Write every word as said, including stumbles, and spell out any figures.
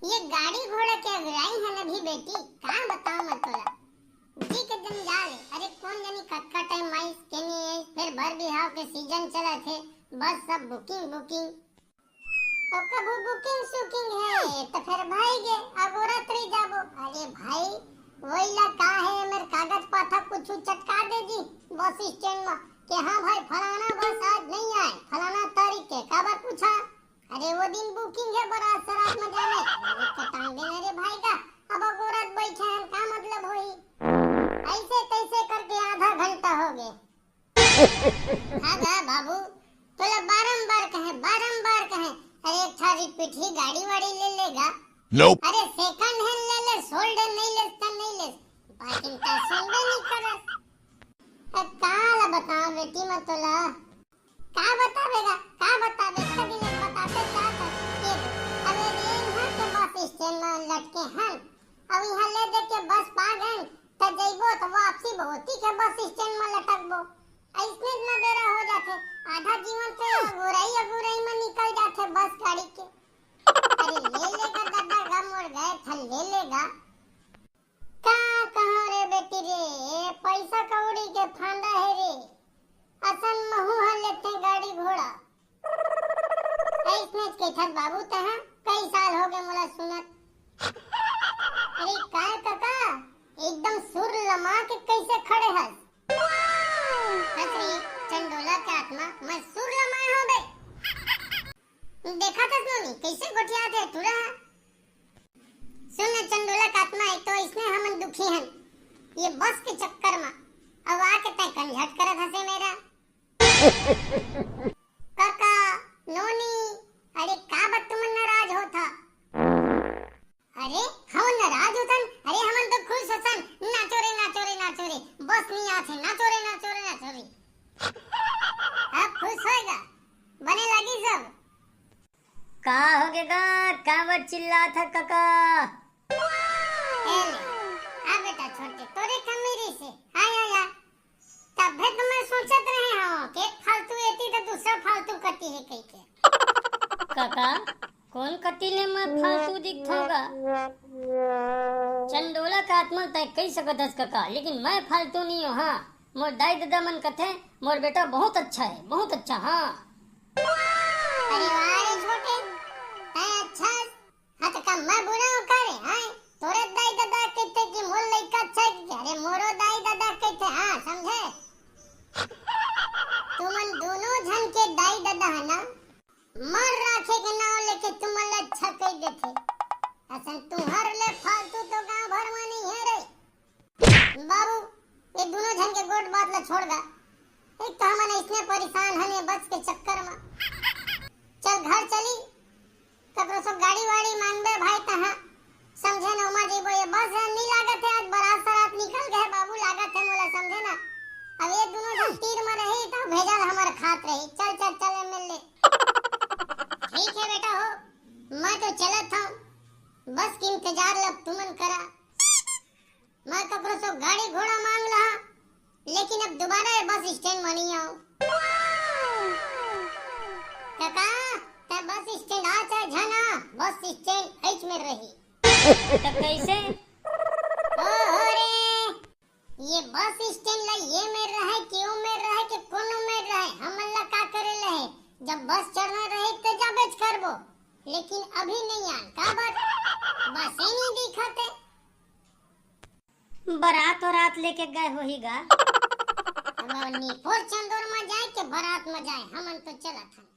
ये गाड़ी घोड़ा के अगुराई हे ना भी बेटी, का बताओ मैं तोला। जी के जंजाल हे। अरे कोन जनी कतका टाइम आइस, के नहीं आइस, फिर बर बिहाव के सीजन चलत हे, बस सब बुकिंग बुकिंग। तो कभू बुकिंग सुकिंग हे, तो फिर भाई गे, अगोरत रही जाबो। अरे भाई, वही ला का हे, मेर कागज पाथा कुछ चटका दे जी बस स्टैंड में, कि हाँ भाई, फलाना बस आज नहीं आए, फलाना तारीख के, काबर पूछा? अरे वो दिन बुकिंग हे बरात सरात में जाने, अरे कटांग देना रे भाई का, अब अगोरत बैठे हैं, का मतलब होई? ऐसे तैसे करके आधा घंटा हो गए। हाँ गा बाबू, तोला बारंबार कहे, बारंबार कहे, अरे एक ठा रिपीट ही गाड़ी वाड़ी ले लेगा। Nope. अरे सेकंड हैंड ले ले, सोल्ड नहीं ले, तो नहीं ले, बाकी तो सुनबे नहीं करे। अब का ला बताओ बेटी मैं तोला, का बताबे गा, का बताबे, कभी ले बताते क्या था? ये दे। अबे रे, यहाँ के बस स्टैंड में लटके हन, अब यहाँ ले दे के बस पा गए, त जइबो त वापसी भोती के बस स्टैंड में लटकबो। ऐसने इतना बेरा हो जाथे, आधा जीवन तो अगुराई अगुराई में निकल जाथे बस गाड़ी के। अरे ले लेगा दादा, गा मोर गए था, ले लेगा। का कहा रे बेटी रे, ये पैसा कौड़ी के फांदा हे रे। असन महू ह लेते गाड़ी घोड़ा। ऐसने कथस बाबू तहा, कई साल हो गए मोला सुनत। अरे काय कका, एकदम सुर लमा के कैसे खड़े हस? हस रे चंडोला के आत्मा, मैं सुर लमा हो बे। देखा था नोनी, कैसे गोठिया थे टूरा। सुन न चंडोला के आत्मा, एक तो इसने हमन दुखी हन, ये बस के चक्कर में, अब आके तय कंझट करत हसे मेरा। काका, नोनी, अरे का बत तुमन नाराज होथा? अरे, हम नाराज होथन? अरे, हमन तो खुश होथन। नाचो रे, नाचो रे, नाचो रे। बस नहीं आथे, नाचो रे, नाचो रे, नाचो रे। अब खुश होएगा, बने लगी सब। का हो गे गा? काबर चिल्लाथा कका? ए ले, आ बेटा छोटे, तोरे कमी रही से। आय, आय, आय। तभे तो मैं सोचत रहे हूँ कि एक फालतू एती तो दूसरा फालतू कती है कही के। कका, कौन कती ले मैं फालतू दिखथों गा? चंडोला का आत्मा तय कही सकत हस कका, लेकिन मैं फालतू नहीं हूँ। हाँ, मोर दाई ददा मन कथे, मोर बेटा बहुत अच्छा है, बहुत अच्छा। हाँ। अरे वाह रे छोटे, तय अच्छा। हाँ, तो का मैं बुरा हूँ का रे? हाँ, तोरे दाई ददा कहते कि मोर लइका अच्छा है कि? अरे, मोरो दाई ददा कहते, हाँ, समझे? तुमन दोनों झन के दाई ददा है ना, मर राखे के नाव लेके तुमन ला अच्छा कह देथे। असन तुहर ले फालतू तो गांव भर में नहीं है रे। बाबू, ये दोनों झन के गोठ बात ला छोड़ गा। एक तो हमन इसने परेशान हन ये बस के चक्कर में। चल घर चली, ककरो सब गाड़ी वाड़ी मांगबे भाई तहाँ। समझे न ओमा जइबो, ये बस है, नहीं लागत है, आज बारात सरात निकल गए बाबू, लागत है मोला, समझे ना। अब ये दोनों जन तीर में रही तो भेजल हमर खात रही। चल, चल, चल, एम एल ए। ठीक है बेटा हो, मैं तो चलत हूँ, बस के इंतजार लब तुमन करा। मैं ककरो से गाड़ी घोड़ा मांग लहा, लेकिन अब दोबारा ये बस स्टैंड में नहीं आऊं। काका, ते बस स्टैंड आ चाहे झन आ, बस स्टैंड ऐच में रही। तो कैसे? ओहो रे, ये बस स्टैंड ला ये मेर रहे, क्यों मेर रहे, कि कोनो मेर रहे, हमन ला का करे ले है? जब बस चढ़ना रहे तो जाबेच करबो, लेकिन अभी नहीं आन। काबर? बस ही नहीं दिखत है। बरात वरात लेके गए होही गा। अब निपोर चंदोर में जाए के बरात में जाए, हमन तो चलत हन।